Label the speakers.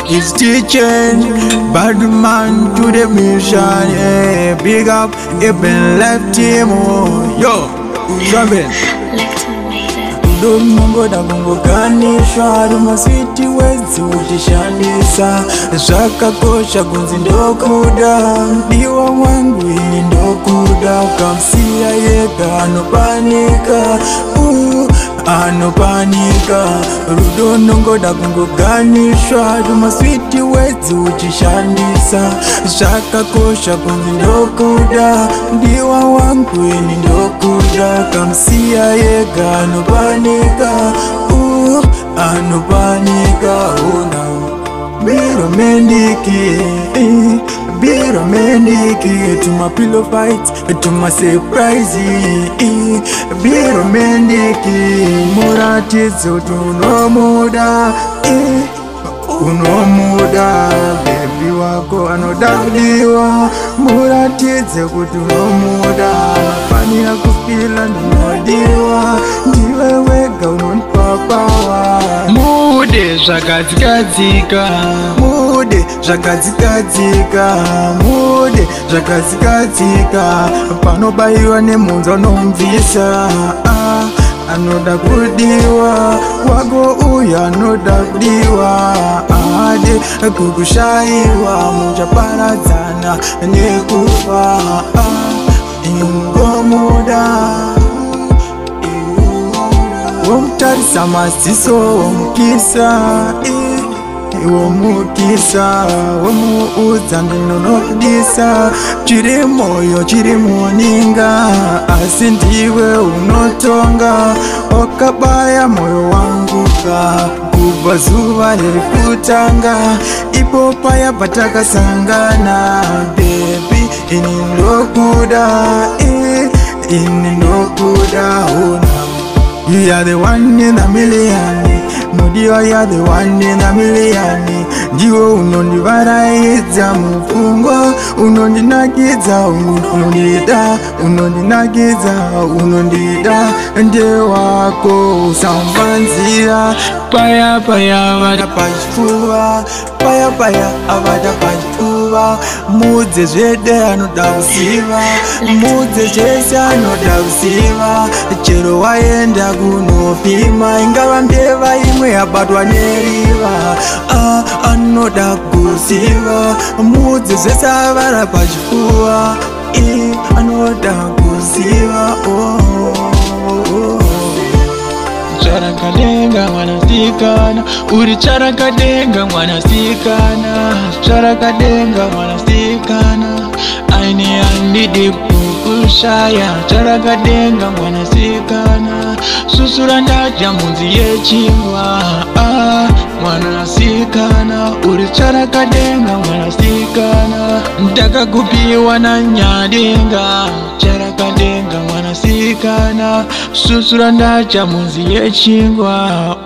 Speaker 1: It's teaching bad man to the mission, yeah. Big up, even left team, oh. Yo, trumpet. Ndomungoda kungoganishwa rumaswiti wedzi uchishandisa zvakakosha kunzi ndokuda mudiwa wangu ini ndokuda ukamusiya yega anopanika anopanika rudo nongoda kungoganishwa rumaswiti wedzi uchishandisa zvakakosha kunzi ndokuda mudiwa wangu ini ndokuda ukamusiya yega anopanika anopanika una be romantic, be romantic to my pillow fight, to my surprise, be romantic, muratidze kuti unomuda, unomuda baby wako anoda kudiwa, muratidze kuti unomuda, anofanira kufila ndinodiwa, ndiwe wega unondipa power.
Speaker 2: Mude zvakadzikadzika,
Speaker 1: mude zvakadzikadzika, mude zvakadzikadzika, panobayiwa nemhunzo anomubvisa, anoda kudiwa wako uyu anoda kudiwa, ade kukushayiwa muchaparadzana nekufa, ingomuda womutarisa maziso womukisa, womukisa womuudza ndinonokudisa chiri moyo chiri muninga asi ndiwe unotonga wakabaya moyo wanguka kubva zuva riri kutanga ipo paya patakasangana baby ini ndokuda, ini ndokuda una. You are the one in a million, mudiwa, you are the one in a million. Ndiwe unondivaraidza mupfungwa, unondinakidza, unondida, unondinakidza, unondida, ndewako usambanzira.
Speaker 2: Paya paya vada
Speaker 1: pachifuva, paya paya avada pachifuva, mudze zvede anoda kuziva, mudze zvese anoda kuziva, chero waenda kunopima ingava mbeva imwe yabatwa neriva, anoda kuziva, mudze zvese avara pachifuva, anoda kuziva, oh, oh, oh.
Speaker 2: Tsvarakadenga mwanasikana, uri tsvarakadenga mwanasikana, tsvarakadenga mwanasikana, aine handidi kukushaya, tsvarakadenga mwanasikana, susura ndadya mhunzi yechingwa, mwanasikana, uri tsvarakadenga mwanasikana, ndakakupiwa nanyadenga, tsvarakadenga mwanasikana, susura ndadya mhunzi yechingwa.